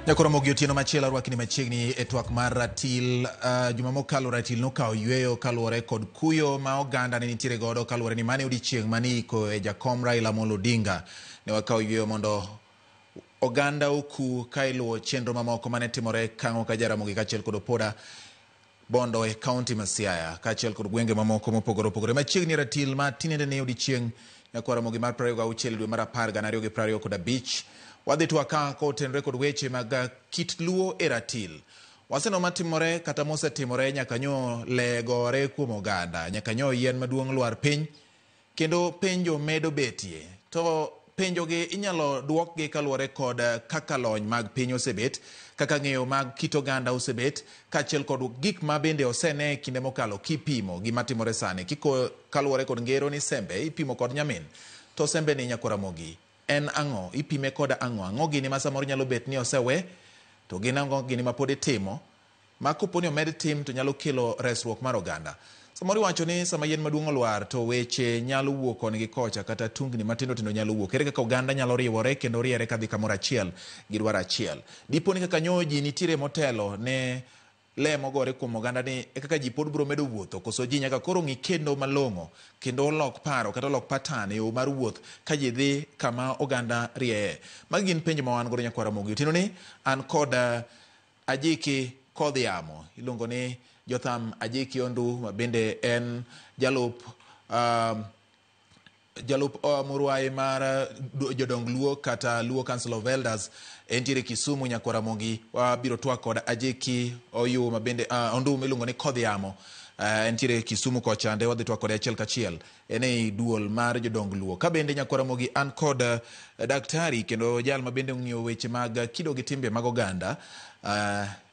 Nyakoromogi otieno machielo arwakni machiegni e twak mar ratil. Juma mokalo ratil nokawo yweyo kaluwore kod kuyo ma oganda ne nitiere godo kaluwore ni mane odiochieng' mane iiko e jakom Raila Amolo Odinga. Ne wakawo yweyo mondo oganda oku ka iluwo chenro mamoko mane timore Kang'o ka Jaramogi kaachiel kod Opoda Bondo e kaunti ma Siaya kaachiel kod gwenge mamoko mopogore opogore. Machiegni ratil ma tinende ni odiochieng' Nyakoromogi mar 26 dwe mar 10 2025. Wadhi twak ka kotenore kod weche mag kit Luo e ratil. Waseno matimore kata mosetimore nyaka nyo le gore kuom oganda, nyaka nyo yien maduong' lwar piny, kendo penjo medo betie. To penjogi inyalo duokgi kaluwore kod kaka lony mag piny osebet, kaka ng'eyo mag kit oganda osebet, kaachiel kod gik ma bende osene e kinde mokalo kipimo gima timore sani. Kiko kaluwore kod ngero ni sembe ipimo kod nyamin. To sembe ni Nyakoromogi en ang'o? Ipime kod ang'o? Ang'o gini ma samoro nyalo bet ni osewe, to gin ang'o gini ma pod itimo, ma kopo ni omed tim to nyalo kelo resruok mar oganda. Samoro iwacho ni sama yien maduong' olwar to weche nyalo wuok koni gi kocha kata tungni matindo tindo nyalo wuok. Ere kaka oganda nyalo riwore kendo riere kadhi kamoro achiel gi dwaro achiel? Dipo ni kaka nyo ji nitiere motelo ne le mogore kuom oganda ni e kaka ji pod biro medo wuotho, koso ji nyaka koro ng'i kendo malong'o kendo olok paro kata olok pattern e yo mar wuoth ka ji dhi kama oganda rieye. Magi gin penjo ma wan godo Nyakwar Ramogi. Otieno ni an kod Ajiki Kodh Yamo, iluongo ni Jotham Ajiki Ondu, ma bende en jalup Murwai mar jodong Luo kata Luo Council of Elders, entiere Kisumu. Nyakwar Ramogi wabiro twak kod Ajiki Oyu ma bende Ondu miluongo ni Kodh Yamo, entiere Kisumu kochande, wadhi twak kode achiel kachiel en ei duol mar jodong Luo. Ka bende Nyakwar Ramogi an kod daktari kendo jal ma bende ong'iyo weche mag kido gi timbe mag oganda,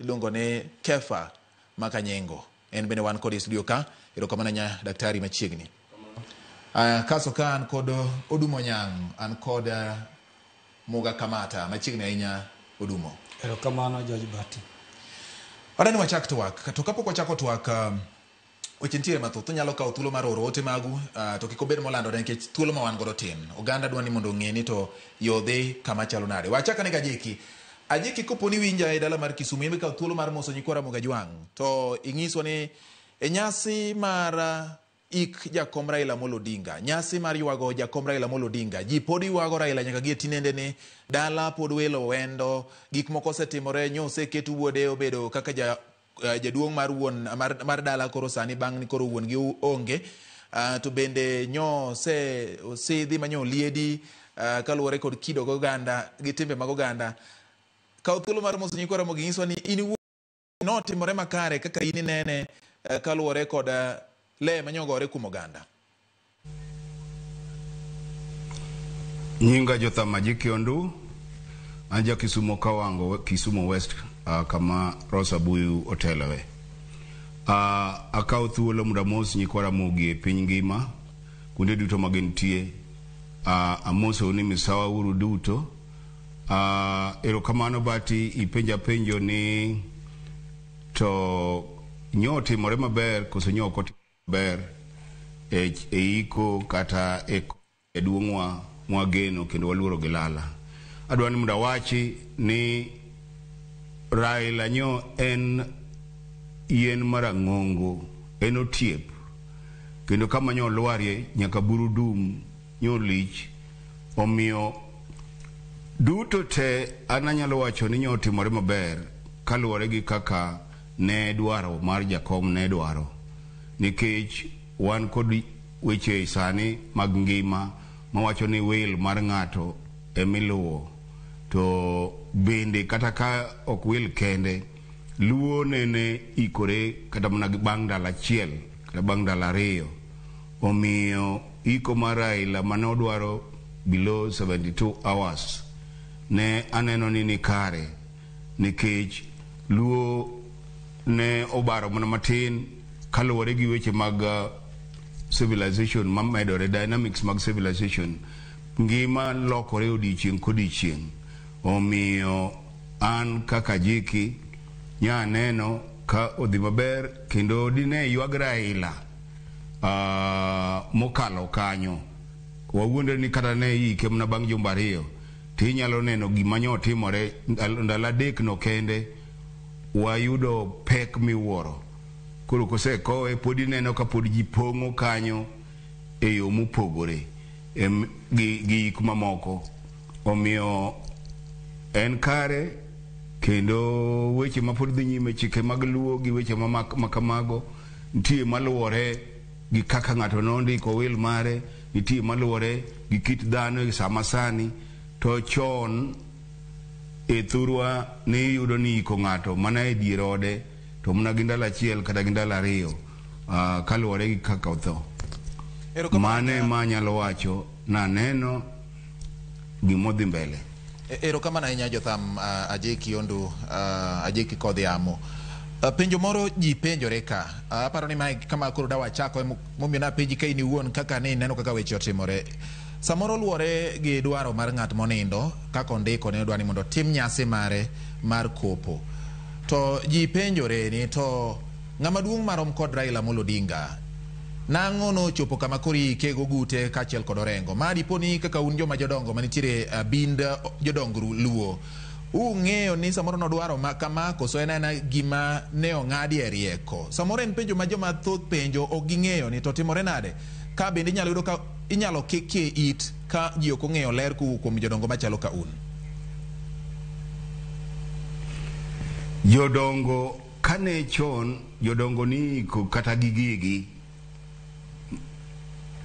iluongo ni Kefa Makanyengo, en bende wan kode e studio ka. Erokamano nya daktari machiegni. Kaso ka an kod Odumo Nyang', an kod Muga Kamata machiegni ahinya Odumo. Erokamano George Bati. Adani wachak twak, to kapok wachako twak, weche nitiere mathoth, unyalo kawo thuolo mar oro ote magu, to kik obed molandore nikech thuolo ma wan godo tin. Oganda dwa ni mondo ong'e ni to yo dhi kama chalo nade. Wachak ane gi Ajiki. Ajiki, kopo ni winja e dala mar Kisumu, in be kaw thuolo mar moso nyikwa Ramogi Ajwang', to ing'iswa ni e nyasi mar ik jakom Raila Amolo Odinga, nyasi mar ywago jakom Raila Amolo Odinga, ji pod ywago Raila nyaka gie tinende ni dala pod welo wendo, gik moko osetimore, nyo oseket wuode obedo kaka jaduong' mar wuon mar dala koro sani bang' ni koro wuon gi onge, to bende nyo ose osidhi ma nyo oliedi, kaluwore kod kido gi oganda gi timbe mag oganda. Kaw thuolo mar moso nyikwa Ramogi, nyiswa ni in iwuon notimore makare kaka in inene, kaluwore kod le manyogore kuom oganda. Nyinga Jotham Ajiki Ondu, an ja Kisumo Kawango, Kisumo West, kama Rosa Buyu oteloe. Akawo thuolo mondo amos nyikwa Ramogi e piny ngima, kuonde duto ma gintie. Amosou ni misawa uru duto. Erokamano Bati, ipenja penjo ni to nyo otimore maber koso nyo ok otimore maber e iko kata e jaduong'wa mwageno kendo waluoro gi lala. Adwa ni mondo awachi ni Raila nyo en yien marang'ongo, en otiep, kendo kama nyo olwarie nyaka buru dum, nyo lich. Omiyo duto te an anyalo wacho ni nyo otimore maber kaluwore gi kaka ne dwaro mar jakom ne dwaro, nikech wan kod weche sani mag ngima mawacho ni will mar ng'ato emiluwo, to bende kata ka ok will kende, Luo nene ikore kata mana bang' ndalo achiel kata bang' ndalo ariyo. Omiyo iko mar Raila mane odwaro below 72 hours ne aneno ni ni kare, nikech Luo ne obaro mana matin kaluwore gi weche mag civilization mamedore, dynamics mag civilization, ngima lokore odiochieng' kodiochieng'. Omiyo an kaka Ajiki nya neno ka odhi maber, kendo dine ywag Raila mokalo kanyo, wawuondre ni kata ne iike mana bang' jumbe ariyo, Tinyalo neno gima nyo timore ndalo 3 no kende wayudo pek miwuoro. Koro kosekowe pod ineno ka pod ji pong'o kanyo e yo mopogore gi gik mamoko. Omiyo en kare kendo weche ma pod dhi nyime, chike mag Luo gi weche ma kamago nitie maluwore gi kaka ng'ato nondiko wil mare, nitie maluwore gi kit dhano e sama sani. To chon e thurwa ne iyudo ni iko ng'ato mana e dier ode to mana gi ndalo 1 kata gi ndalo 2 kaluwore gi kaka otho. Mane ma anyalo wacho naneno gimodhi mbele. Erokamano ahinya Jotham Ajeki Ondu, Ajeki Kodhiamo. Penjo moro ji penjore ka. Aparo ni mae kama koro dawa chako momiyo napenji ka in iwuon kaka ne ineno kaka weche otimore. Samoro luwore gi dwaro mar ng'at monindo kaka ondiko ne odwa ni mondo otim nyasi mare mar kopo. To ji penjore ni to ng'ama duong' marom kod Raila Amolo Odinga nang'o nochopo kama koro iike gogute kaachiel kod Orengo. Ma dipo ni kaka un joma jodongo manitiere abind jodong Luo, ung'eyo ni samoro nodwaro ma kama koso en aena gima ne ong'adi e rieko. Samoro en penjo ma joma thoth penjo ok ging'eyo ni to timore nade. Ka bende inyalo yudo ka inyalo kikie it ka ji ok ong'eyo ler kowuok kuom jodongo machalo ka un. Jodongo kane chon jodongo ni iko kata gi gigi.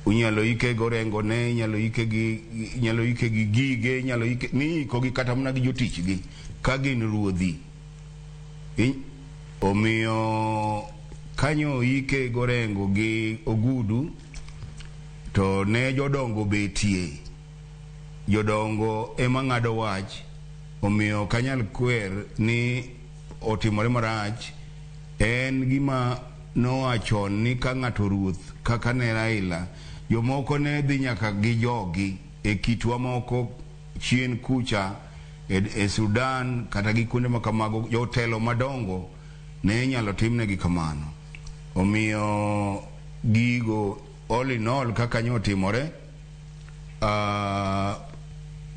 Inyalo ike gi Orengo ne, inyalo ike gi gige, inyalo ike ni iko gi kata mana gi jotichgi ka gin ruodhi. Omiyo kanyo ike gi Orengo gi Ogudu to ne jodongo betie. Jodongo ema ng'ado wach, omiyo ok anyal kwer ni otimore marach. En gima noa chon ni ka ng'ato ruoth kaka ne Raila, jomoko ne dhi nyaka gi jogi e kitwa moko chien kucha e Sudan kata gi kuonde ma kamago, jotelo madongo ne inyalo timnegi kamano. Omiyo gigo all in all kaka nyo otimore,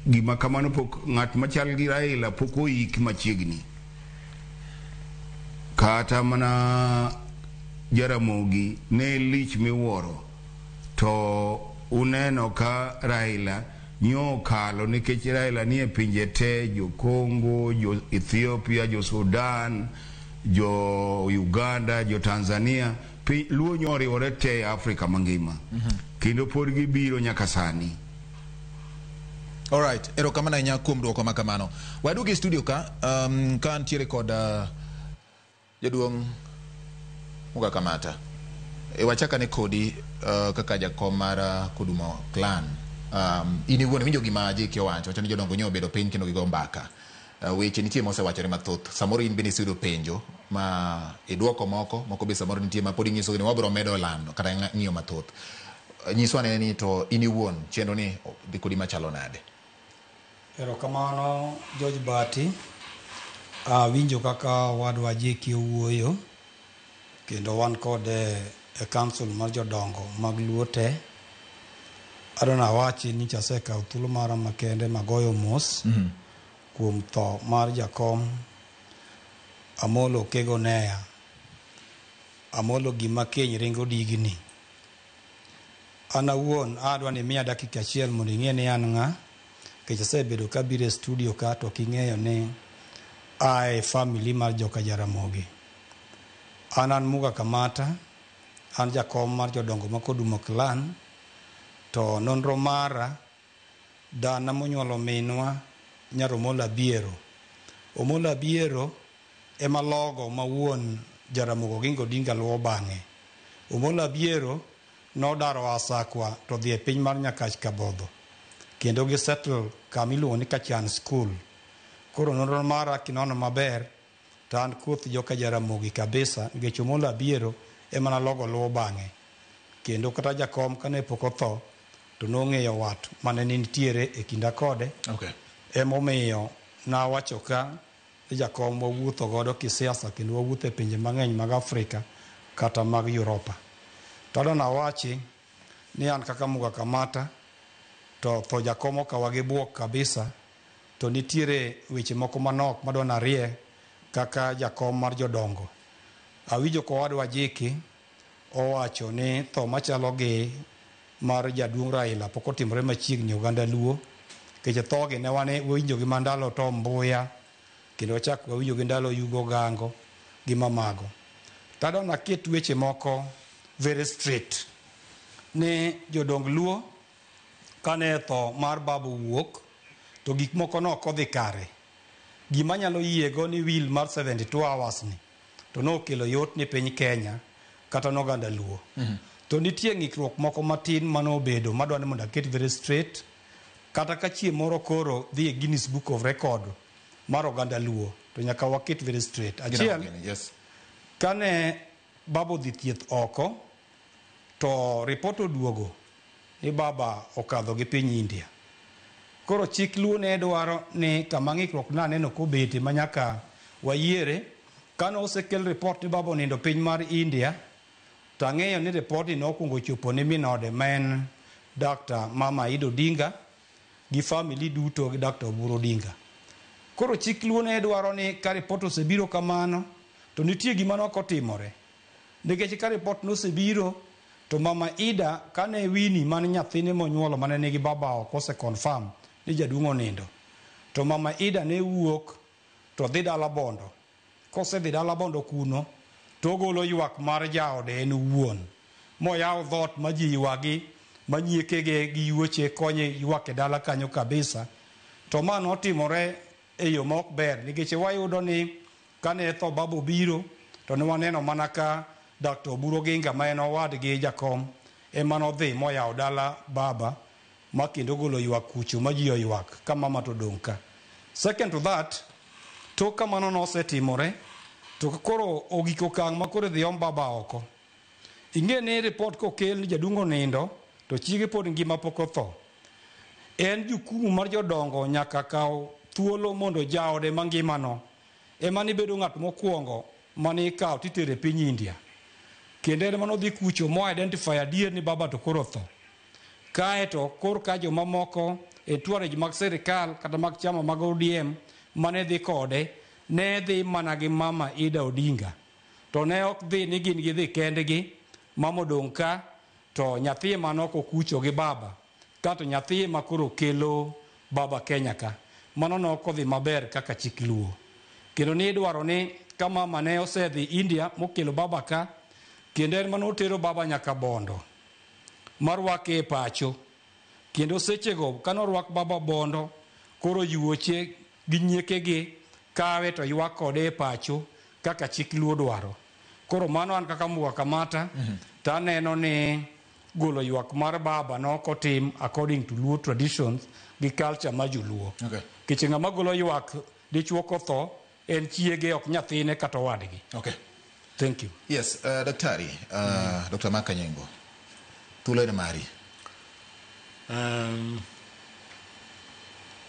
gima kamano pok ng'at machal gi Raila pok oik machiegni. Kata mana Jaramogi ne lich miwuoro, to uneno ka Raila nyo okalo nikech Raila nie pinje te, jo Congo, jo Ethiopia, jo Sudan, jo Uganda, jo Tanzania, Luo nyo oriwore te e Afrika mangima. Kendo pod gibiro nyaka sani. Alright, erokamano ahinya kuom duoko ma kamano. Waduogo e studio ka, ka ntiere kod jaduong' Muga Kamata. Wachak ane kodi kaka jakom mar Kodumo Clan. In iwuon iwinjo gima JK owacho, wacho ni jodongo nyo obedo piny kendo gigo mbaka. Weche nitie mosewachore mathoth. Samoro in bende iseyudo penjo ma iduoko moko, moko be samoro nitie ma pod inyiso ni wabiro medo lando kata ng'iyo mathoth. Nyiswa ane ni to in iwuon chenro ni dhi kodi machalo nade? Erokamano George Bati. Awinjo kaka wadwa JK owuoyo kendo wan kode e council mar jodongo mag Luo te. Adwa nawachi ni asekawo thuolo mara makende magoyo mos kuom tho mar jakom Amolo Kego Neya. Amolo gima keny ringo digni. An awuon adwa ni miya dakika achiel mondo ing'e ni an ng'a, nikech asebedo kabiro e studio ka to ok ing'eyo ni ae family mar joka Jaramogi. An Muga Kamata, an jakom mar jodongo ma Kodumo Clan, to nonro mara dana monyuolo minwa nyar Omolo Abiero. Omolo Abiero ema logo ma wuon Jaramogi Oginga Odinga luwo bang'e. Omolo Abiero nodaro Asakwa to dhi e piny mar Nyakach Kabodho kendo gi settle kama iluongo ni Kachan School. Koro nonro mara kinono maber to an koth joka Jaramogi kabisa nikech Omolo Abiero ema nalogo luwo bang'e. Kendo kata jakom kane pok otho to nong'eyo wat mane nitiere e kinda kode. Okay. Emomiyo nawacho ka ni jakom wawuotho godo kisiasa kendo wawuotho e pinje mang'eny mag Afrika kata mag Europa. To adwa nawachi ni an kaka Muga Kamata to tho jakom okawa gi buok kabisa To nitiere weche moko manok madwa narie kaka jakom mar jodongo. Awinjo kowadwa Jiki owacho ni tho machalo gi mar jaduong' Raila pok otimore machiegni e oganda Luo. Nikech thogi ne wan wawinjo gi mandalo Tom Mboya, kendo wachak wawinjo gi ndalo Yugo Gango gi mamago. Tadwa naket weche moko very straight ni jodong Luo kane tho mar baba owuok to gik moko nok odhi kare. Gima nyalo yiego ni will mar 72 hours ni to nokelo yot ni piny Kenya kata noganda Luo. To nitie ng'ikruok moko matin manobedo madwa ni mondo aket very straight kata ka chieng' moro koro dhi e Guinness Book of Record mar oganda Luo to nyaka waket very straight. Achiel, Yes. kane baba odhi thieth oko to report oduogo ni baba okadho gi piny India. Koro chik Luo ne dwaro ni kama ng'ikruok naneno kobete ma nyaka wayiere kane osekel report ni baba onindo piny mar India to ang'eyo ni report ni nokwongo chopo ne min ode ma en Dr. Mama Ida Odinga gi family duto gi Dr. Oburu Odinga. Koro chik Luo ne dwaro ni ka report osebiro kamano to nitie gima nok otimore. Nikech ka report nosebiro to Mama Ida kane Winnie man nyathine monyuolo mane nigi baba oko ose confirm ni jaduong' onindo. To Mama Ida ne wuok to dhi dala Bondo. Kosedhi dala Bondo kuno to ogolo ywak mar jaode en owuon. Moyaw dhoot ma ji ywagi ma nyiekege gi yuoche konye ywak e dala kanyo kabisa. To ma notimore e yo ma ok ber nikech wayudo ni kane tho baba obiro to ne waneno mana ka Dr. Oburu Oginga ma en owadgi jakom ema nodhi moyawo dala baba ma kendo ogolo ywak kucho ma ji oywak ka mama to odong' ka. Second to that, tok ka mano nosetimore to koro ogik okang' ma koro idhi om baba oko. Ing'e ni report kokel ni jaduong' onindo to chiege pod ngima pok otho. En jukumu mar jodongo nyaka kaw thuolo mondo jaode mangimano ema nibedo ng'at mokwongo mane ikawo titero e piny India. Kendo en manodhi kucho mo identify adier ni baba to koro otho. Kae to kor ka jomamoko e entourage mag sirikal kata mag chama mag ODM mane dhi kode ne dhi mana gi mama Ida Odinga. To ne ok dhi ni gin gidhi kendgi, mama odong' ka to nyathi ema nok okucho gi baba kato nyathi ema koro kelo baba Kenya ka. Mano nok odhi maber kaka chik Luo. Kendo ni idwaro ni ka mama ne osedhi India mokelo baba ka, kendo en manotero baba nyaka Bondo marwake e pacho. Kendo sechego kanorwak baba Bondo, koro yuoche gi nyiekegi kawe to ywak kode e pacho kaka chik Luo dwaro. Koro mano an kaka Muga Kamata to aneno ni golo ywak mar baba nok otim according to Luo traditions gi culture mar joluo. Okay. Nikech ng'ama golo ywak dichuo kotho en chiege ok nyathine kata owadgi. Okay. Thank you. Yes, daktari, Dr. Mark Anyengo. Thuolo en mari.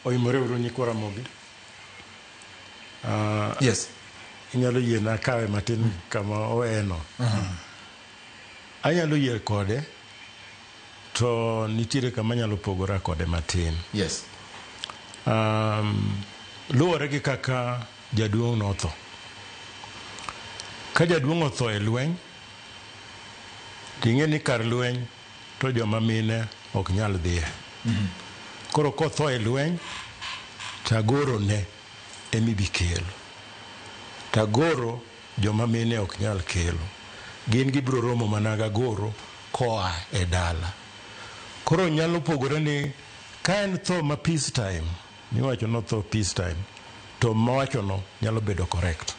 Oimore uru nyikwa Ramogi. Yes. Inyalo yiena kawe matin kama oweno. Anyalo yie kode to nitiere kama anyalo pogora kode matin. Yes. Luwore gi kaka jaduong' notho. Ka jaduong' otho e lweny, ting'e ni kar lweny to joma mine ok nyal dhiye. Koro kotho e lweny, tagoro ne emibi kelo. Tagoro joma mine ok nyal kelo. Gin gibiro romo mana gagoro koa e dala. Koro nyalo pogore ni ka en tho ma peace time, miwacho notho peace time, to mawachono nyalo bedo correct.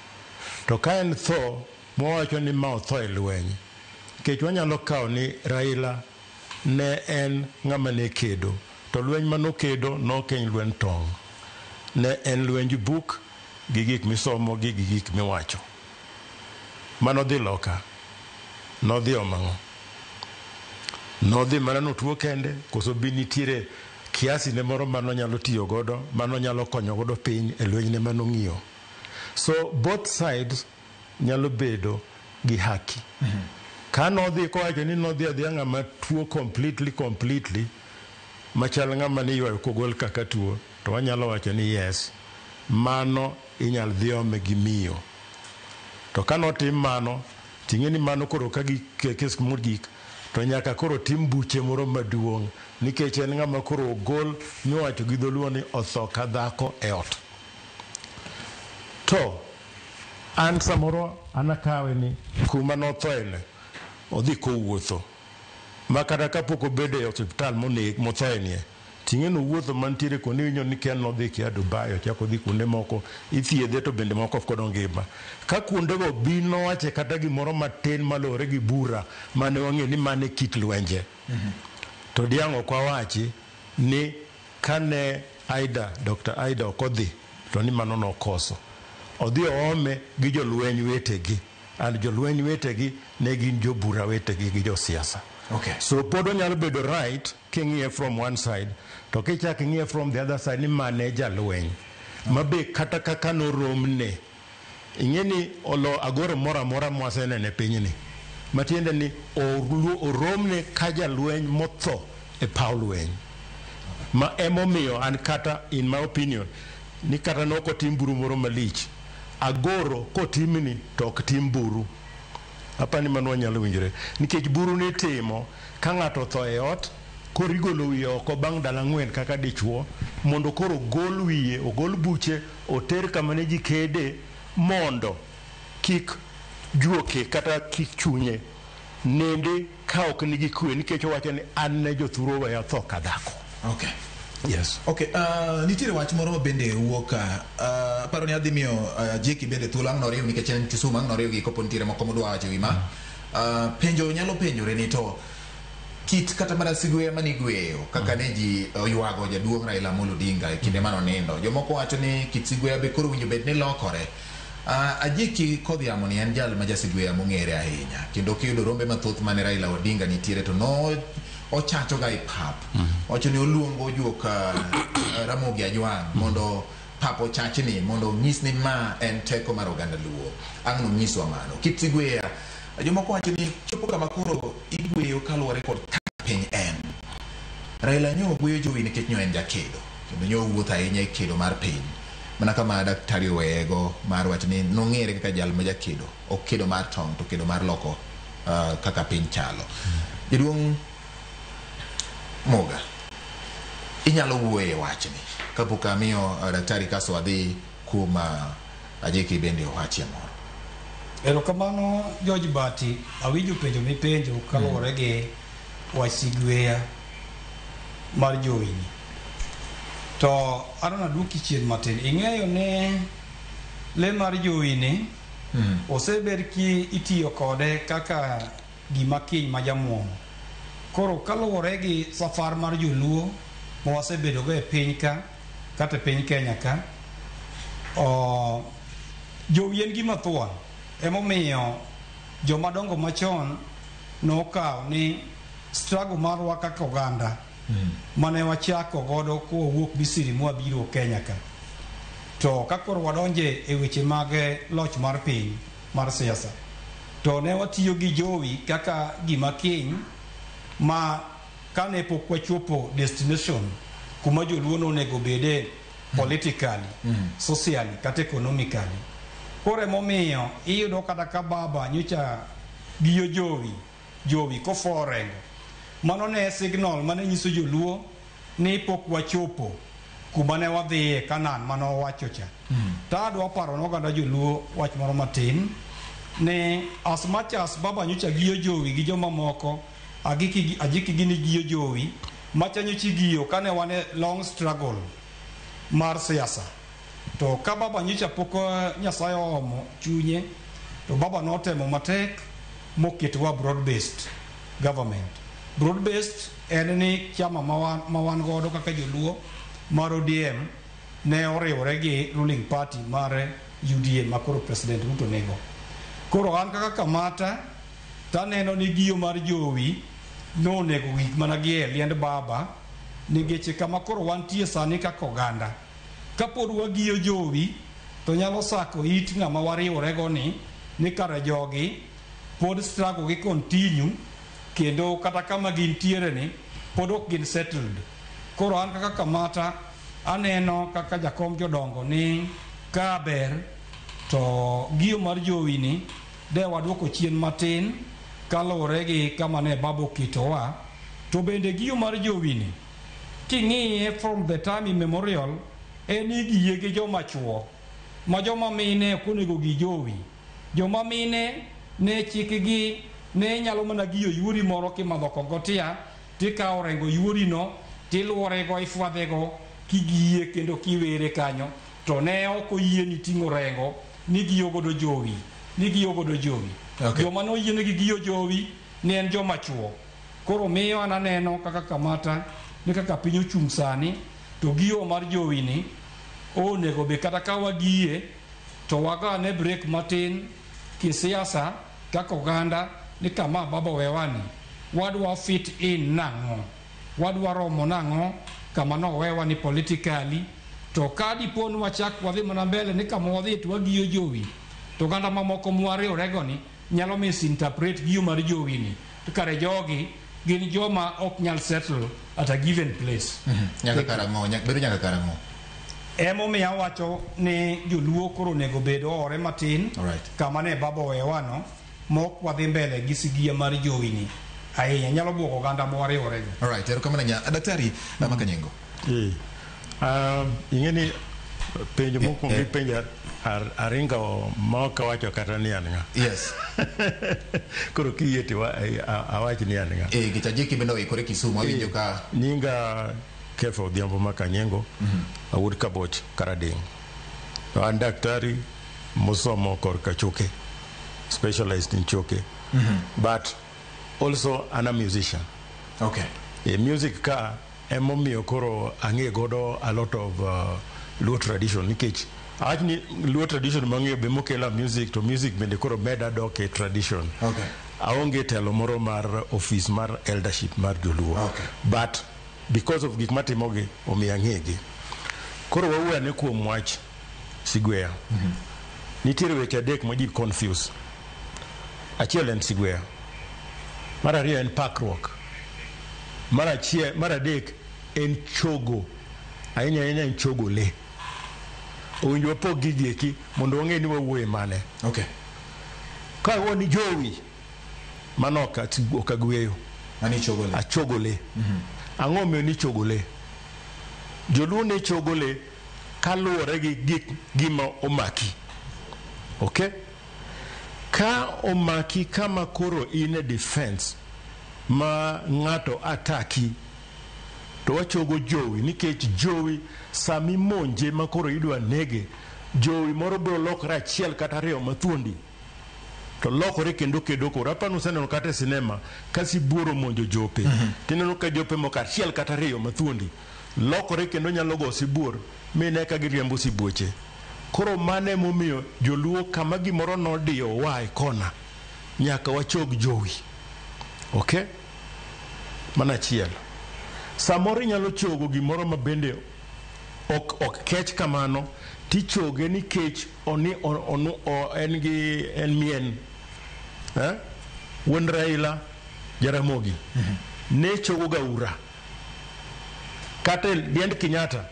To ka en tho mwawacho ni ma otho e lweny, nikech wanyalo kawo ni Raila ne en ng'ama ne kedo, to lweny manokedo nok en lweny tong'. Ne en lwenj buk gi gik misomo gi gik miwacho. Manodhi loka, nodhi omo ang'o? Nodhi mana notuo kende, koso bi nitiere kiasi ne moro manonyalo tiyo godo, manonyalo konyo godo piny e lwenyne manong'iyo. So both sides nyalo bedo gi haki. Ka nodhi kowacho ni nodhi adhiya ng'ama tuo completely machal ng'ama niywayo kogol kaka tuo, to wanyalo wacho ni yes, mano inyal dhi ome gi miyo. To kanotim mano, ting'e ni mano koro ka gi kes mogik, to nyaka koro tim buche moro maduong' nikech en ng'ama koro ogol miwacho gi dholuo ni otho ka dhako e ot. To an samoro an akawe ni kuma nothoene odhi kowuotho ma kata kapok obedo e osiptal moneg mothoenie ting'e nowuotho mantiere kuonde winjo ni kia nodhi kia Dubai ochako odhi kuonde moko ithiedhe to bende moko ok kod ngima ka kuondego bi nowache kata gimoro matin maluwore gi bura mane wang'eyo ni mane kit lwenje. To diang' ok wawachi ni kane Aida, Dr. Aida ok odhi to ni mano nokoso. Odhi oome gi jolweny wetegi and jolweny wetegi ne gin jobura wetegi gi josiasa. Okay. So pod onyalo bedo right king'iye from one side to kichak ing'iye from the other side ni mane jalweny ma be kata kaka noromne ing'e ni olo agoro moro amora mwaseneno e pinyni matiende ni oromne ka jalweny motho e paw lweny ma emomiyo an kata in my opinion ni kata nok otim buru moro malich agoro kotimni to ok tim buru apani mano wanyalo winjore nikech buru nitimo ka ng'ato otho e ot koro igolo wiye oko bang' ndalo ang'wen kaka dichuo mondo koro ogol wiye ogol buche oter kama ne ji kede mondo kik juoke kata kik chunye nende ka ok nigi kwe nikech owacho ni an ne jothuro weya tho ka dhako. Okay. Yes. Okay, nitiere wach moro ma bende wuok ka. Aparo ni adhi miyo Jeki bende thuolo ang' noriw nikech en Kisumu ang' noriw gi kopo nitiere moko modwa wacho e wi ma. Penjo nyalo penjore ni to kit kata mana sigweya mane igweyo kaka ne ji oywago jaduong' Raila Amolo Odinga e kinde mane onindo. Jomoko wacho ni kit sigweya be koro owinjo bed ni lokore. Ajiki Kodhiamo ni en jal ma jasigweya mong'ere ahinya kendo kiyudo rombe mathoth mane Raila Odinga nitiere to no ochacho ga e pap. Owacho ni oluongo juok Ramogi Ajwang' mondo pap ochachni mondo onyis ni ma en teko mar oganda Luo. Ang' nonyiswa mano. Kit sigweya jomoko wacho ni chopo kama koro igweyo kaluwore kod kaka piny en. Raila nyo ogweyo jowi nikech nyo en jakedo kendo nyo owuotho ahinya e kedo mar piny. Mana kama daktari oweyego mar wacho ni nong'ere kaka jal ma jakedo, ok kedo mar tong' to kedo mar loko kaka piny chalo. Jaduong' Moga, inyalo wuoye e wachni kapok amiyo daktari kasto wadhi kuom Ajiki bende owachie moro. Erokamano George Bati, awinjo penjo mipenjo kaluwore gi wach sigweya mar jowini. To adwa naduoki chien matin. Ing'eyo ni le mar jowini osebed ki itiyo kode kaka gima kiny ma jamuomo. Koro kaluwore gi safar mar joluo ma wasebedogo e piny ka kata e piny Kenya ka, jowi en gima thuon. Emomiyo joma dongo machon nokawo ni struggle marwa kaka oganda mane wachako godo kowuok Misri mwabiro Kenya ka. To ka koro wadonje e weche mag loch mar piny mar siasa, to ne watiyo gi jowi kaka gima kiny ma kane pok wachopo destination kuma joluo nonego bede politically, socially kata economically. Koro emomiyo iyudo kata ka baba nyocha giyo jowi, jowi kofo orengo. Mano ne signal mane nyiso joluo ni pok wachopo kuma ne wadhiye Canaan mane owacho cha. To adwa paro ne oganda joluo wach moro matin ni as much as baba nyocha giyo jowi gi joma moko ajiki gini giyo jowi macha nyocha igiyo kane wan e long struggle mar siasa. To ka baba nyocha pok Nyasaye oomo chunye to baba notemo matek moketowa broad based government. Broad based en ni chama ma wan godo kaka joluo mar ODM ne oriwore gi ruling party mar UDA ma koro President Ruto nigo. Koro an kaka Kamata taneno ni giyo mar jowi nonego gik mana gi e liend baba nikech kama koro wantie sani kaka oganda kapod wagiyo jowi to nyalo sako it ng'ama wariworego ni kare jogi pod struggle gi continue kendo kata kama gintiere ni pod ok gin settled. Koro an kaka Kamata Aneno kaka jakom jodongo ni ka ber to giyo mar jowi ni de waduoko chien matin kaluwore gi kama ne baba oketowa. To bende giyo mar jowi ni king'iye from the time immemorial en ni giye gi joma chuo ma joma mine ok onego gi jowi. Joma mine ne chikgi ne nyalo mana giyo yuori moro kimadho kong'o tia tikawo rengo yuori no tiluorego ifwadhego kigiye kendo kiwere kanyo to ne ok oyieni ting'o rengo ni giyo godo jowi ni giyo godo jowi. Okay. Joma noyienegi giyo jowi ne en joma chuo. Koro miyo an aneno kaka kamata ni kaka piny ochung' sani to giyo mar jowi ni onego be kata ka wagiye to wagane break matin kisiasa kaka oganda ni kama baba owewani wadwa fit in nang'o wadwa romo nang'o kama nowewa ni politically to ka dipo ni wachak wadhi mana mbele ni kama wadhi to wagiyo jowi to oganda mamoko mwariwrego ni nyalo misinterpret giyo mar jowi ni to kare jogi gin joma ok nyal settle at a given place. Nyaka karang'o? Bedo nyaka karang'o? Emomiyo awacho ni joluo koro onego bed oore matin. Alright. Kama ne baba owewano mok wadhi mbele gi sigiya mar jowi ni ahinya nyalo buogo oganda mwariworego. Alright, erokamano ahinya. Daktari Makanyengo. Ing'e ni penjo mokwongo ipenjo aringa ma ok awacho kata ni an ng'a. Yes. Koro kiyie to awach ni an ng'a. Kicha Jeki bende oikore Kisumu awinjo ka Nyinga Kefa Odhiambo Makanyengo, awuod Kaboch Karadeng'. To an daktari mosomo korka choke, specialized in choke. But also an a musician. Okay. E music ka emomiyo koro ang'e godo a lot of Luo tradition nikech awach ni Luo tradition mang'eyo be mokela music to music bende koro meda dok e tradition. Okay. Aonge telo moro mar office mar eldership mar joluo. Okay. But because of gik matimogi omiyo ang'egi. Koro wawuo ane kuom wach Sigweya. Nitiere weche adek ma ji confuse. Achiel en Sigweya. Mar ariyo en pakruok. Mar achiel, mar adek en chogo. Ahinya ahinya en chogo le. Owinjo wapog gigi eki mondo wang'e ni wawuoye mane. Okay. Ka wawuoyo ni jowi, mano ok agweyo. Mano ichogo le. Achogo le. Ang'o omiyo ni chogo le? Joluo ne chogo le kaluwore gi gik gima omaki. Okay? Ka omaki kama koro in e defense ma ng'ato ataki to wachogo jowi nikech jowi sami monje ma koro idwa nege jowi moro biro lokore achiel kata ariyo mathuondi to lokore kendo kedo koro apani useneno kata e sinema ka sibuor omonjo jope tineno ka jope moko achiel kata ariyo mathuondi lokore kendo nyalo go sibuor mine ka giriembo sibuoche. Koro mano emomiyo joluo kama gimoro nodiyo wa e kona nyaka wachog jowi. Okay? Mano achiel. Samoro inyalo chogo gimoro ma bende ok kech kamano tichoge nikech oni on, o, en gi en mien. Eh? Wuon Raila Jaramogi ne chogo ga ura. Kata liend Kenyatta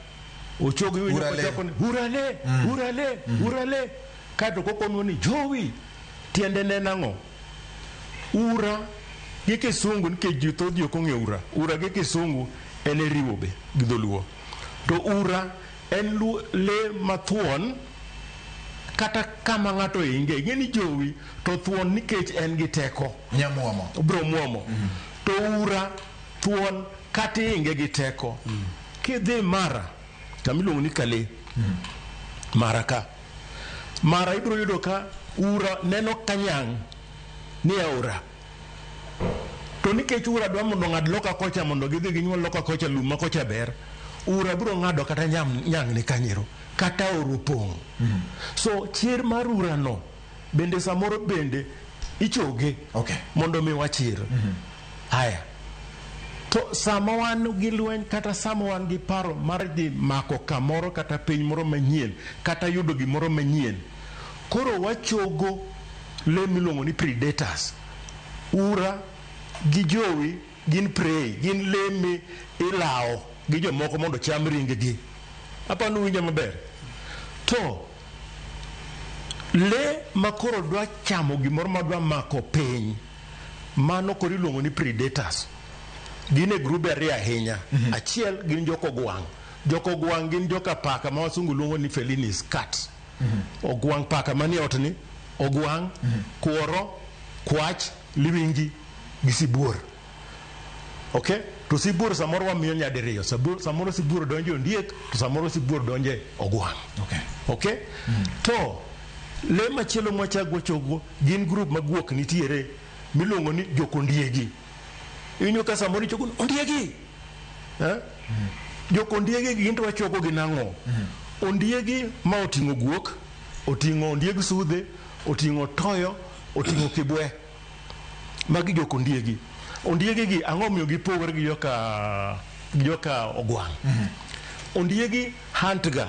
ochogo iwinjo Ura le. kochako ni ura le, ura le, ura le. Kaeto kokonwa ni jowi tiende ne en ang'o? Ura gi kisungu nikech ji thoth ji ok ong'eyo ura. Ura gi kisungu en e riwo be gi dholuo. To ura en le mathuon kata kama ng'ato inge. Ing'e ni jowi to thuon nikech en gi teko. Nyamuomo. Obiro muomo. To ura thuon kata inge gi teko. Kidhi Mara, kama iluongo ni Kale, Mara ka. Mara ibiro yudo ka ura neno ka nyang' ni aora. To nikech ura dwa mondo ong'ad loka kocha mondo gidhi ginyuol loka kocha lum ma kocha ber, ura biro ng'ado kata nyang' ni kanyero, kata aora opong'. So chir mar ura no bende samoro bende ichoge Okay. mondo mi wachir. Haya. To sama wan gi lweny kata sama wan gi paro mar dhi mako kamoro kata piny moro manyien kata yudo gimoro manyien, koro wachogo le miluongo ni predators. Ura gi jowi gin prey, gin le mi ilawo gi jomoko mondo cham ring gi. Apani uwinja maber. To le makoro dwa chamo gimoro madwa mako piny, mano koro iluongo ni predators. Gin e grube ariyo ahinya. Achiel gin jokogwang'. Jokogwang' gin joka paka ma wasungu luongo ni felinis cat. Ogwang' paka manie ot ni, ogwang', kuoro, kwach, liwingi gi sibuor. Okay? To sibuor samoro wamiyo nyadiriyo. Samoro sibuor donjo e ondiek, to samoro sibuor donjo e ogwang'. Okay. Okay? To le machielo mwachak wachogo gin group ma guok nitiere miluongo ni jokondiegi. Iwinjo ka samoro ichogo ni ondiegi. Eh? Jokondiegi gin to wachogo gi nang'o? Ondiegi ma oting'o guok, oting'o ondieg sudhe, oting'o toyo, oting'o kibwe. Magi jokondiegi. Ondiegi gi ang'o miyo gipogore gi joka ogwang'? Ondiegi hunt ga,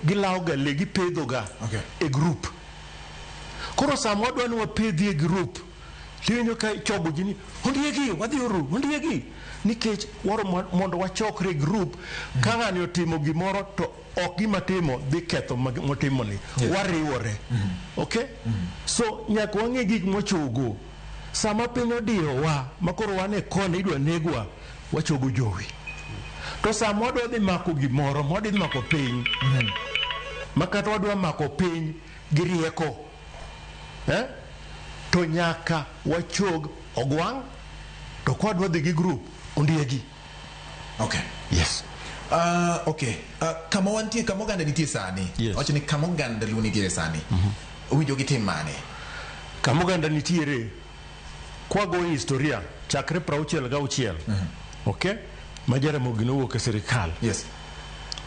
gilawo ga le, gipedho ga e group. Koro sama wadwa ni wapedhi e group, tiwinjo ka ichogo ji ni ondiegi, wadhi uru, ondiegi. Nikech waro mondo wachokre e group, ka ng'ani otimo gimoro to ok gima timo dhi ketho motimo ni. Wariwore. Okay? So nyaka wang'e gik mwachogo. Sama piny odiyowa, ma koro wan e kona idwa negwa, wachogo jowi. To sama wadwa dhi mako gimoro, ma wadhi mako piny, ma kata wadwa mako piny gi rieko, To nyaka wachog ogwang', to kwadwa dhi gi group, ondiegi. Okay. Yes. Okay. Kama wantie, kama oganda nitie sani. Yes. Wacho ni kama oganda Luo nitiere sani. Owinjo gitim mane? Kama oganda nitiere, kwago historia, chakre 66. Okay? Ma Jaramogi nowuok e sirikal. Yes.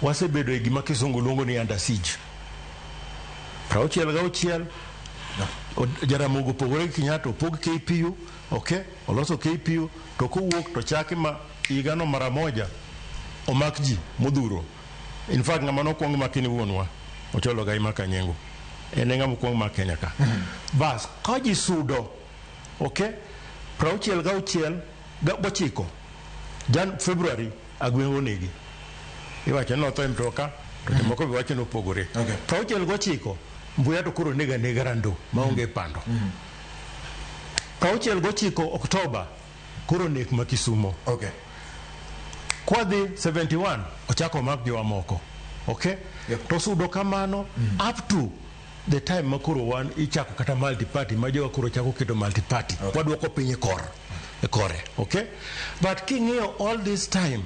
Wasebedo e gima kisungu luongo ni under siege. 66, Jaramogi opogore gi Kenyatta, opog KPU, okay? Oloso KPU, to kowuok to chaki ma higano mara moja omak ji modhuro. In fact, ng'ama nokwong maki ni wuonwa, Ocholo Gaima Kanyengo. En e ng'ama okwong mak Kenya ka. Bas, ka ji sudo, okay? 66 gochiko, Jan February, Agweng'o onegi. Iwacho ni notho e mtoka, to jomoko be wacho ni opogore. Okay. 69, Mbuya to koro nega nega rando maonge pando. 69 Oktoba, koro nek ma Kisumo. Okay. Kwadhi 71, ochako omak jowa moko. Okay? Yep. To sudo kamano up to the time ma koro wan ichako kata multi party, ma jowa koro chako keto multi party. Okay. Waduoko piny e kor, e kore. Okay? But king'iyo all this time,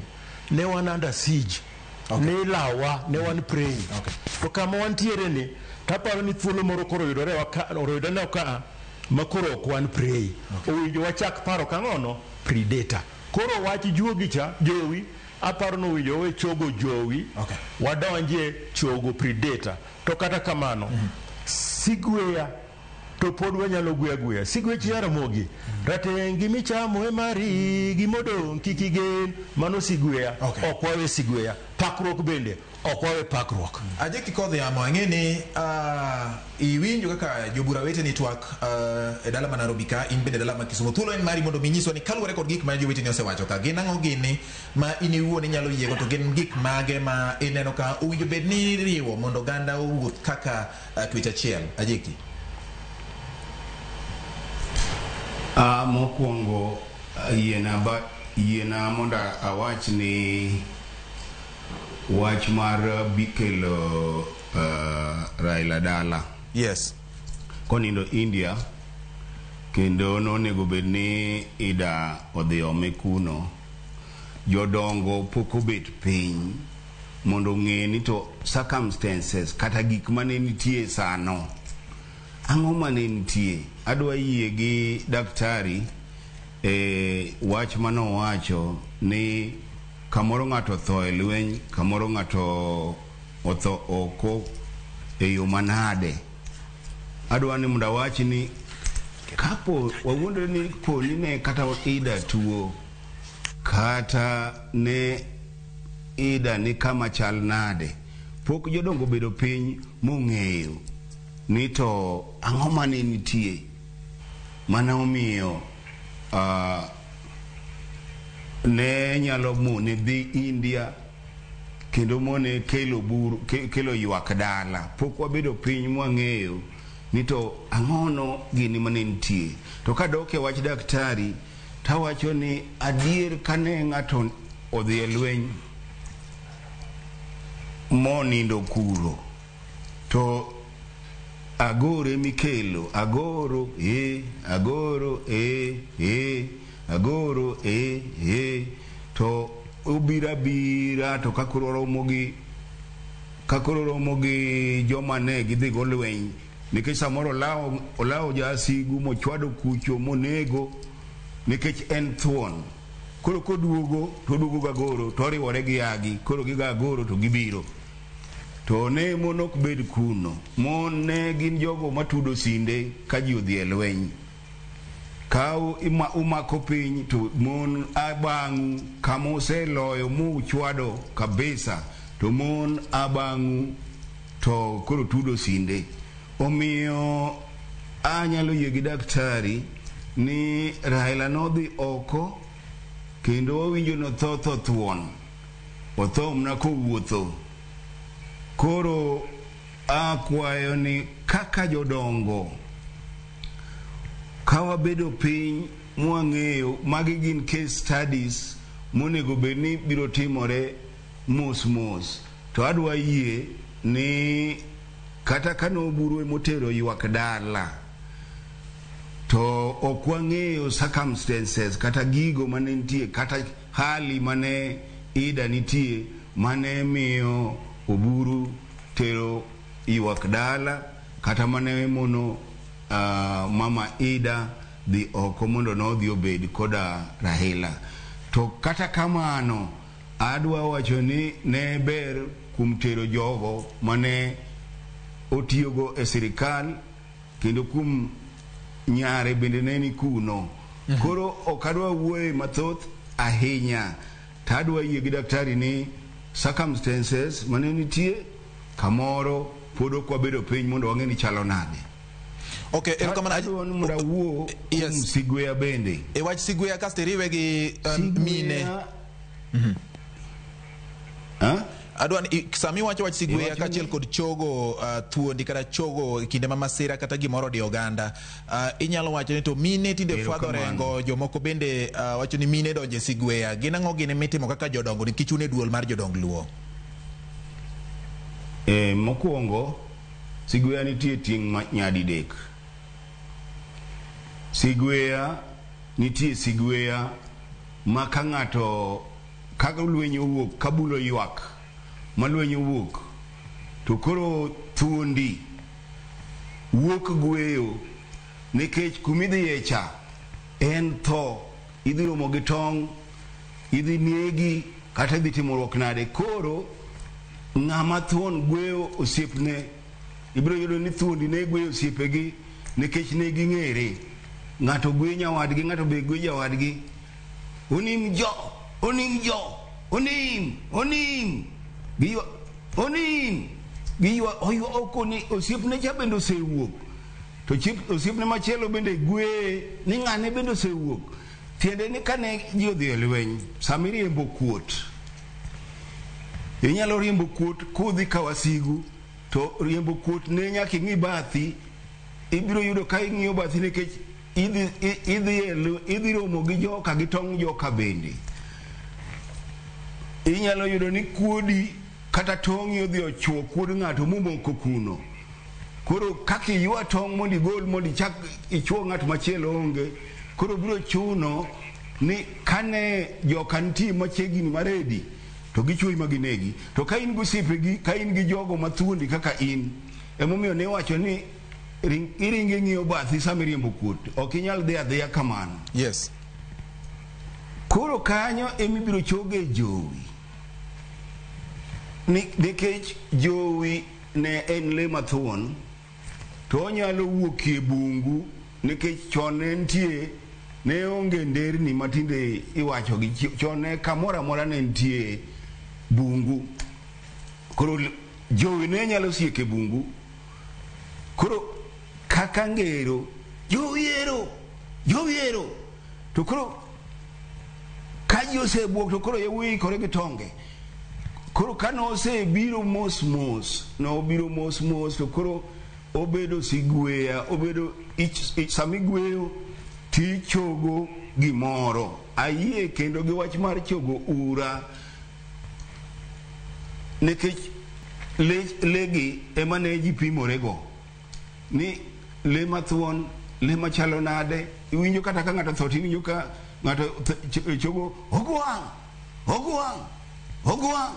ne wan under siege. Okay. Ne ilawa, ne wan prey. Okay. To kama wantiere ni, taparo ni thuolo moro koro oyudore oyudore ka ma koro ok wan prey. Okay. Owinjo wachak paro kang'ono? Predator. Koro wach juogi cha, jowi, aparo ni owinjo wawe chogo jowi, Okay. wadonje chogo predator. To kata kamano, sigweya to pod wanyalo gweya gweya. Sigwech Jaramogi, rateng' gimichamo e mari, gimodong' kik igen, mano sigweya. Okay. Ok wawe sigweya. Pakruok bende, ok wawe pakruok. Ajeki kodhi yamo, ang'e ni iwinjo kaka jobura weteni twak e dala ma Nairobi ka, in bende dala ma Kisumu. Thuolo en mari mondo mi inyiswa ni kaluwore kod gik ma joweteni osewacho ka, gin ang'o gini ma in iwuon inyalo yiego, to gin gik mage ma ineno ka owinjo bed ni iriwo mondo oganda owuoth kaka twech achiel. Ajeki. Mokwongo, yiena mondo awach ni wach mar bikelo Raila dala. Yes. Konindo India, kendo nonego bed ni Ida odhi ome kuno. Jodongo pok obet piny mondo ong'e ni to circumstances kata gik mane nitie sano. Ang'o mane nitie? Adwa yie gi daktari e wach manowacho ni kamoro ng'ato otho e lweny, kamoro ng'ato otho oko e yo manade. Adwa ni mondo awach ni kapo wawuondre ni po ni ne kata Ida tuo, kata ne Ida ni kama chal nade, pok jodongo obedo piny mong'eyo ni to ang'o mane nitie mane omiyo ne nyalo mone dhi India kendo mone kelo buru kelo ywak dala. Pok wabedo piny mwang'eyo ni to ang'ono gini mane nitie. To kadok e wach daktari, tawacho ni adier kane ng'ato odhi e lweny monindo kuro, to agore mikelo, agoro e, agoro e, e, agoro e, e, to obiro abira to ka koro romo gi ka koro romo gi joma ne gidhi go lweny, nikech samoro olawo jasigu mochwado kucho monego nikech en thuon. Koro koduogo to oduogo gagoro to oriwore gi agi, koro gigo agoro to gibiro. To ne mon ok bed kuno. Mon ne gin jogo matudo sinde ka ji odhi e lweny. Ka umako piny to mon abang'u kama useloyo muchwado kabisa, to mon abang'u to koro tudo sinde. Omiyo anyalo yie gi daktari ni Raila nodhi oko kendo wawinjo notho tho thuon. Otho mana kowuotho. Koro akwayo ni kaka jodongo, ka wabedo piny mwang'eyo magi gin case studies monego bed ni biro timore mos mos, to adwa yie ni kata ka noburu emotero ywak dala, to ok wang'eyo circumstances kata gigo mane nitie kata hali mane Ida nitie mane miyo Oburu tero ywak dala, kata mane mono mama Ida dhi oko mondo nodhi obed koda Raila. To kata kamano, adwa wacho ni ne ber kuom tero jogo mane otiyogo e sirikal, kendo kuom nyare bende ne ni kuno. Koro ok adwa wuoye mathoth ahinya, to adwa yie gi daktari ni circumstances mane nitie kamoro pod ok wabedo piny mondo wang'e ni chalo nade. Okay, erokamano. Adwa ni mondo awuo kuom Sigweya bende. E wach Sigweya kasto iriwe gi mine. Adwa ni sami wacho wach Sigweya kaachiel kod chogo thuondi kata chogo e kinde ma masira kata gimoro odi oganda. Inyalo wacho ni to mine tinde fwadho rengo, jomoko bende wacho ni mine donje Sigweya. Gin ang'o gini mitimo kaka jodongo nikech un e duol mar jodong Luo? Mokwongo, Sigweya nitie tieng' nyadidek. Sigweya nitie Sigweya ma ka ng'ato ka lweny owuok, ka bulo ywak ma lweny owuok, to koro thuondi wuok gweyo nikech kumidhiye cha en tho, idhi romo gi tong', idhi negi kata idhi timruok nade. Koro ng'ama thuon gweyo osiepne, ibiro yudo ni thuondi ne gweyo osiepegi nikech ne ging'ere. Ng'ato gweyo nyawadgi, ng'ato be gweyo jawadgi. Onim jo, onim jo, onim, onim. Giywa, onim. Giywa, oywa okoni osiepne cha bende osewuok. To osiepne machielo bende gweye ni ng'ane bende osewuok. Tiende ni kane ji odhi e lweny, sama iriembo kuot, inyalo riembo kuot kudhi ka wasigu, to riembo kuot ne nyaka ing'i bathi. Ibiro yudo ka ing'iyo bathi nikech idhi romo gi joka gi tong' joka bende. Inyalo yudo ni kuodi kata tong'i odhi ochuo kuod ng'ato momoko kuno. Koro kaka iywa tong' mondo igol mondo ichak ichuo ng'at machielo onge. Koro biro chuno ni kane joka nitie machiegni maredi to gichuoyi ma ginegi. To ka in gi osiepegi, ka in gi jogo mathuondi kaka in, emomiyo ne iwacho ni iringo ing'iyo bathi sama iriembo kuot. Ok inyal dhi adhiya kamano. Yes. Koro kanyo emibiro choge jowi. Nikech jowi ne en le mathuon, to onyalo wuok e bungu nikech chon ne nitie, ne onge nderni matinde iwacho gi chon ne kamoro amora ne nitie bungu. Koro jowi ne nyalo siek e bungu. Koro kaka ngero, jowi ero, jowi ero. To koro ka ji osebuok to koro yawuoyi ikore gi tonge. Koro ka nosebiro mos mos, nobiro mos mos to koro obedo sigweya, obedo sama igweyo tichogo gimoro. Ayie kendo gi wach mar chogo ura nikech le gi ema ne ji pimorego ni le mathuon, le machalo nade. Iwinjo kata ka ng'ato otho tiwinjo ka ng'ato chogo ogwang', ogwang', ogwang'.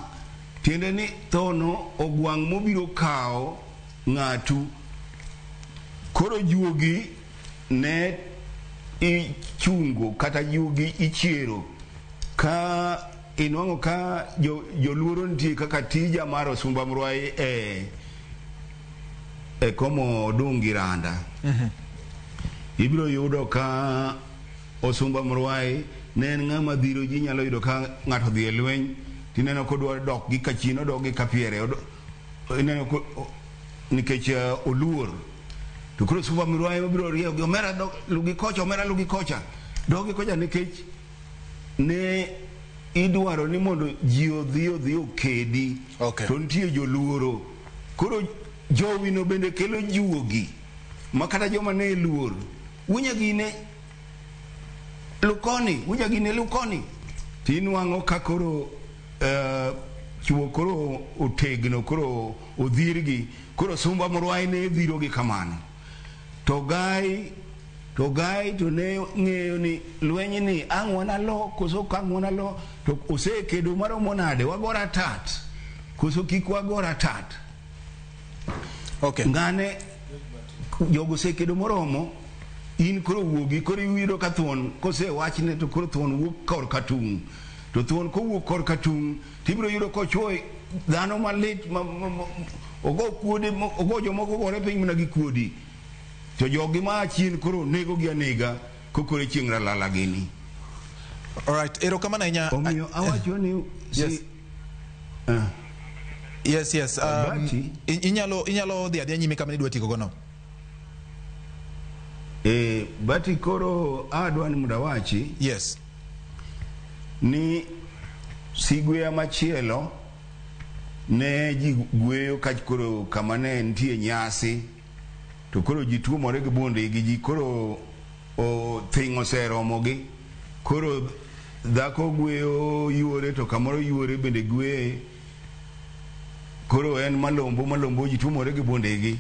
Tiende ni thono ogwang' mobiro kawo ng'atu. Koro juogi ne ichungo kata juogi ichiero ka inwang'o ka joluoro nitie kaka tija mar Osumba Mrwai e komo Odungi Randa. Ibiro yudo ka Osumba Mrwai ne en ng'ama dhiro ji. Nyalo yudo ka ng'ato dhi e lweny tineno kodwa dok gi kachien, odok gi kapiere, ineno nikech oluor. To koro Osumba Mrwai biro rieyo gi omera, dok lugi kocha, omera lugi kocha, dok gi kocha, nikech ne idwaro ni mondo ji odhi okedi. To nitie joluoro. Koro jowino bende kelo juogi ma kata joma ne luor wunya gine lukoni, wunya gine lukoni, tinwang'o ka koro chuo koro otegno, koro odhirgi. Koro Sumba Murwai ne dhirogi kamano. To gai to ne ng'eyo ni lweny ni ang' wanalo koso ok ang' wanalo, to osekedo maromo nade, wagora tat koso kik wagora tat. Ng'ane jogo osekedo moromo, in koro wuogi. Koro iyudo ka thuon kosewachne to koro thuon wuok kor ka tung', to thuon kowuok kor ka tung' tibiro yudo kochuoyo dhano malit ogo kuodi, ogo jomoko gore piny mana gi kuodi, to jogi ma chien koro nego gi anega kokore chieng' ralala gini. Alright, erokamano ahinya. Omiyo awacho ni Yes. Yes. Abati. Inyalo dhi adhiya nyime kama nidwa tieko gono. Bati koro adwa ni mondo awachi ni sigweya machielo ne ji gweyo ka koro kama ne nitie nyasi to koro ji tuomore gi bunde gi ji, koro thing' oseromogi, koro dhako gweyo yuore to kamoro yuore bende gweye, koro en malombo malombo, ji tuomore gi bundegi.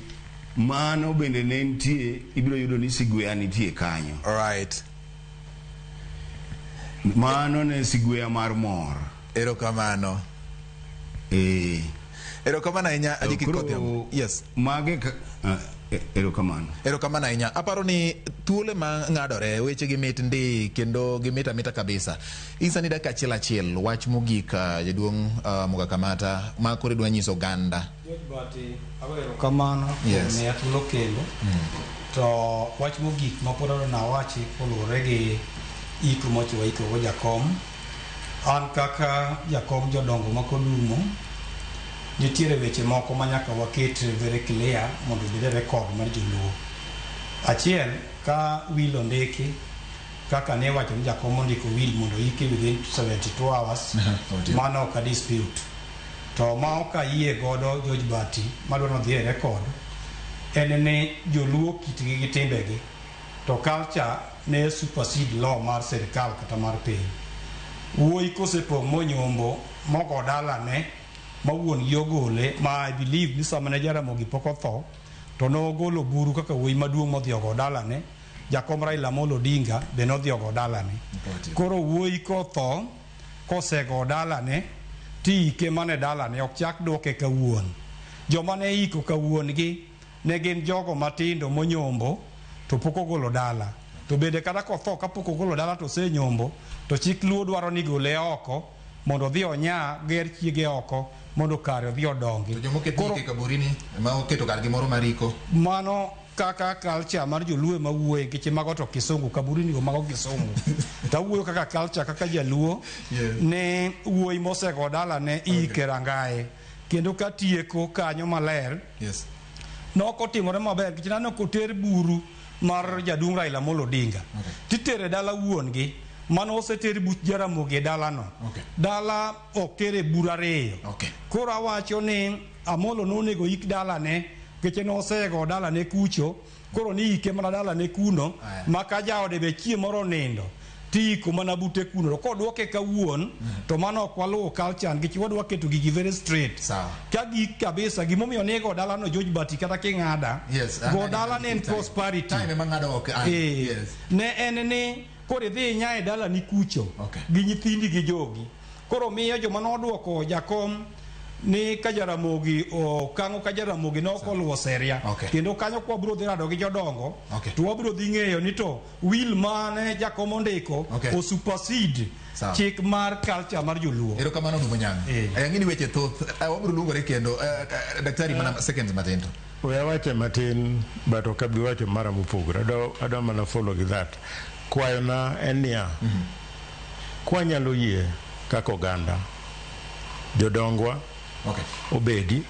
Mano bende ne nitie. Ibiro yudo ni sigweya nitie kanyo. Mano ne sigweya mar mor. Erokamano. Erokamano ahinya, Ajiki. Koro Kodhiambo. Yes. Mage ka, erokamano. Erokamano ahinya. Aparo ni thuolo ma ng'adore weche gi mit ndi kendo gimit amita kabisa. Isa ni dakika achiel achiel, wach mogik, jaduong' Muga Kamata ma koro idwa nyiso oganda. George Bati, ago erokamano kuom miya thuolo kendo. To wach mogik ma pod adwa nawachi koluwore gi iko mochiwo ikogo jakom. An kaka jakom jodongo ma Kodumo, nitiere weche moko ma nyaka waket very clear mondo obed e record mar joluo. Achiel, ka will ondiki, kaka ne iwacho ni jakom ondiko will mondo oiki within 72 hours, mano ok a dispute. To ma ok ayie godo, George Bati, madwa nodhi e record, en ni joluo kitgi gi timbegi to culture ne supersede law mar sirikal kata mar piny. Wuoyi kosepong' monyombo mogo dalane ma wuon gi ogole, ma I believe ni sama ne Jaramogi pok otho to nogolo buru kaka wuoyi maduong' modhi ogo dalane, jakom Raila Amolo Odinga be nodhi ogo dalane. Koro wuoyi kotho kosego dalane tiike mana e dalane, ok chak duoke ka wuon. Joma ne iko ka wuon gi ne gin jogo matindo monyombo to pok ogolo dala. To bende kata kotho kapok ogolo dala to osenyombo, to chik luo dwaro ni gole oko mondo odhi onya ger chiege oko mondo kare odhi odongi. To jomoket ike kaburini ma oketo kargi moro mar iko. Mano kaka culture mar joluo ema wuoye, nikech mago to kisungu kaburini go mago kisungu. To awuoyo kaka culture kaka jaluo ne wuoyi mosego dalane iike rangaye. Kendo katieko kanyo maler, nokotimore maber nikech naneno koter buru mar jaduong' Raila Amolo Odinga. Titere dala wuon gi. Mano oseter buch Jaramogi e dalano. Dala ok tere bura ariyo. Koro awacho ni Amolo nonego ik dalane nikech nosego dalane kucho. Koro ni ike mana dalane kuno ma ka jaode be chieng' moro onindo tiiko mana bute kuno. To kodwoke kawuon to mano ok waluwo culture nikech wadwa keto gigi very straight. Sawa. Ka gik kabisa gimomiyo nigo dalano George Bati kata king'ada go dala ne en prosperity. Time ema ng'ado ok an. Ne en ni koro idhi inyae dalani kucho gi nyithindi gi jogi. Koro miyo joma nodwoko jakom ni ka Jaramogi okang'o ka Jaramogi ne ok oluwo seria. Kendo kanyo kwa biro dhi rado gi jodongo to wabiro dhi ng'eyo ni to will mane jakom ondiko o supersede chik mar culture mar joluo. Erokamano Odumbo Nyang'. Ang'e ni weche thoth wabiro luongore kendo daktari mana seconds matin to. We awache matin but ok abi wacho mara mopogore. Adwa mana follow gi that. Kwayona en niya, kwanyalo yie kaka oganda, jodongwa obedi,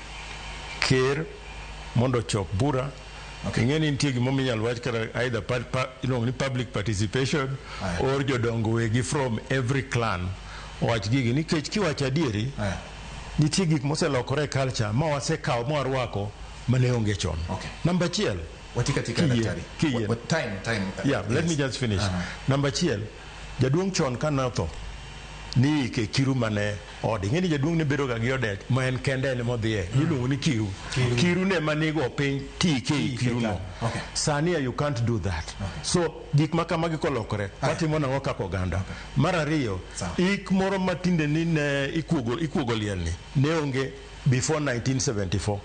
ker mondo ochok bura. Ing'e ni nitie gimomiyo inyalo wach kata either iluongo ni public participation or jodongo wegi from every clan owach gigi nikech kiwacho adieri nitie gik moselokore e culture ma wasekawo ma warwako mane onge chon. Namba achiel, Watika tika daktari. Kiyie. Time, time. Yeah, let me just finish. Namba achiel, jaduong' chon ka notho niike kiru mane ode. Ing'e ni jaduong' ne bedo ga gi ode ma en kende en modhiye. Iluongo ni kiru. Kiru ne manigo piny tiike e kiru no. Sani you can't do that. So gik ma kamagi kolokore, watimo nang'o kaka oganda? Mar ariyo, ik moro matinde ni ne ikuogo liel ni ne onge before 1974.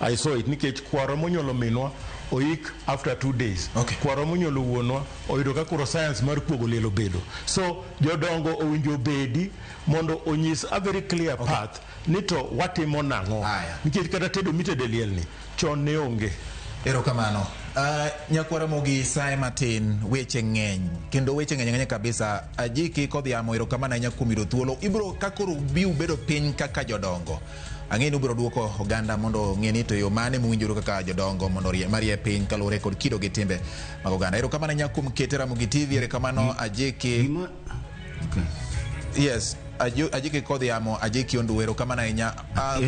I saw it nikech kwaro monyuolo minwa oik after 2 days. Kwaro monyuolo wuonwa oyudo ka koro science mar kuogo liel obedo. So jodongo owinjo bedi mondo onyis a very clear path ni to watimo nang'o. Nikech kata tedo mitede liel ni chon ne onge. Erokamano. Nyakwara Mogi sae matin, weche ng'eny kendo weche ng'eny ng'eny kabisa. Ajiki kodhiamo, erokamano ahinya kuom yudo thuolo. Ibiro ka koro bi ubedo piny kaka jodongo. Ang'e ni ubiro duoko oganda mondo ong'e ni to yo mane mowinjore kaka jodongo mondo marie piny kaluwore kod kido gi timbe mag oganda. Erokamano ahinya kuom kete Ramogi TV, erokamano Ajiki. Yes, Ajiki kodhiamo, Ajiki Ondu, erokamano ahinya.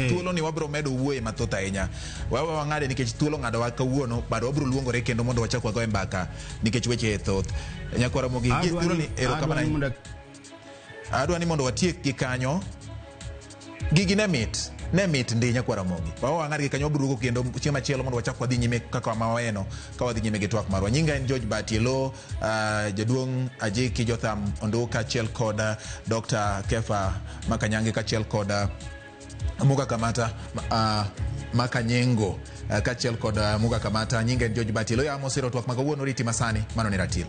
Thuolo ni wabiro medo wuoye mathoth ahinya. Wawe wang'ade nikech thuolo ng'adowa kawuono, bado wabiro luongore kendo mondo wachak wagoye mbaka nikech weche thoth. Nyakwara Mogi, thuolo ni erokamano ahinya. Adwa ni mondo watiek gi kanyo. Gigi ne mit. Ne mit ndi nyakwara Mogi. Wawe wang'ad gi kanyo, wabiro duogo kendo chieng' machielo mondo wachak wadhi nyime kaka ma waweno ka wadhi nyime gi twak marwa. Nyinga en George Batielo, jaduong' Ajiki Jotham Ondu kaachiel kod Dr. Kefa Makanyange kaachiel kod Muga Kamata Makanyengo kaachiel kod Muga Kamata. Nyinga en George Batielo. Yamo siro twak ma kawuono riti masani mano ni ratil.